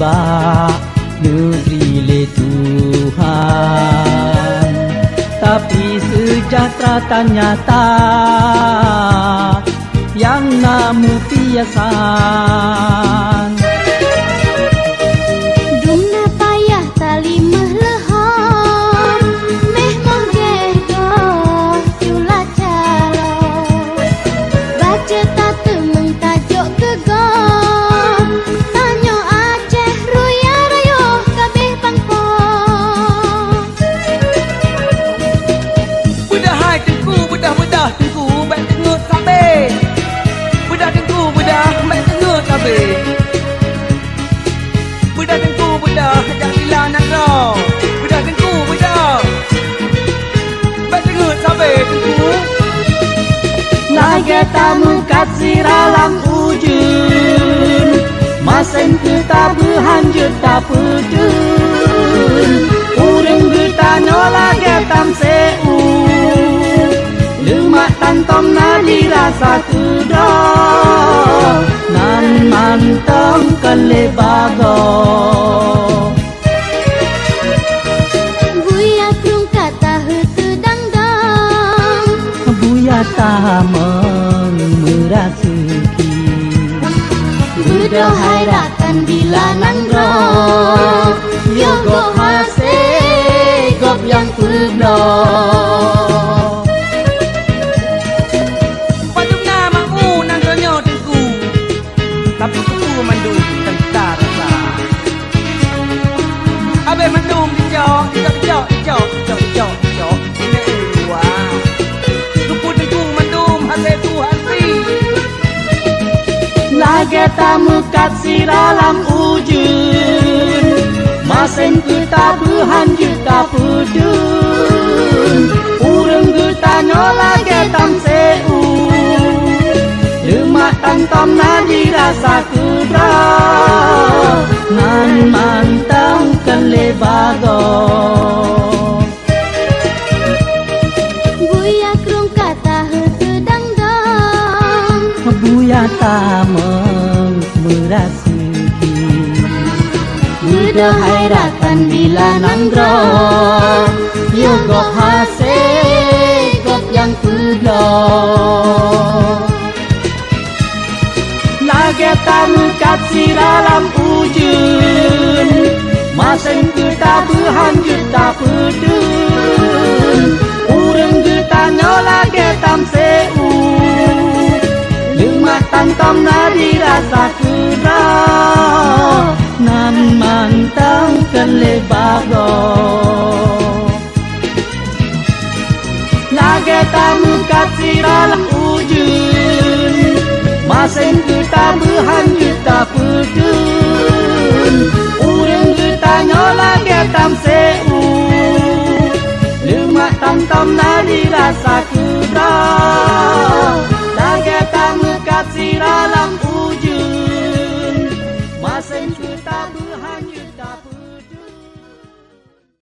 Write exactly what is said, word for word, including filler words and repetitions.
bak neugri lé Tuhan, tapi seujahteura tan nyata nyang na meupiasan. Dumna payah talimeue leuhom, méh mong geh goh cula caloe. Bacut tateumeung tajok keu gob, tanyoe Aceh ruyah rayoh kabéh pangkong. Beudah hai Teungku, beudah-beudah Teungku, bék teungeut sabé. Beudah Teungku, beudah, bék teungeut sabé. Beudah Teungku, beudah, jak bila nanggroe. Beudah Teungku, beudah. Bék teungeut sabé Teungku. Lagée tameukat sira lam ujeuen, masen keu tabeuhan jeuet tapeuteun. Ureuëng geutanyoe lagée tam seu, leumak tantom na dirasa keudroe, nan mantong kon lé bagoe. Buya krueng ka taheuteudang-dang, buya tamong meuraseuki. Beudôh hai rakan bila nanggroe, yo gob hase gob nyang peubloe. Padub na makmu nanggroe nyoe Teungku, tapi keupeue mandum teuntara sa. Abéh mandum dicok, dicok, dicok, dicok, dicok, dicok, dicok. Ineuk uluwa. Keupeue Teungku mandum hase Tuhan bri. Lagée tameukat sira lam ujeuen, masen keu tabeuhan jeuet tapeuteun. Ureuëng geutanyoe lagée tam seu, leumak tantom na dirasa keudroe, nan mantong kon lé bagoe. Buya krueng ka taheuteudang-dang, buya tamong meuraseuki. Beudôh hai rakan bila nanggroe, yo gob hase gob nyang peubloe. Lagée tameukat sira lam ujeuen, masen keu tabeuhan jeuet tapeuteun. Ureuëng geutanyoe lagée tam seu, leumak tantom na dirasa keudroe, nan mantong kon lé bagoe. Lagée tameukat sira lam ujeuen, masen keu tabeuhan jeuet tapeuteun. Ureuëng geutanyoe lagée tam seu, leumak tantom na dirasa keudroe. Lagée tameukat sira lam ujeuen, masen keu tabeuhan jeuet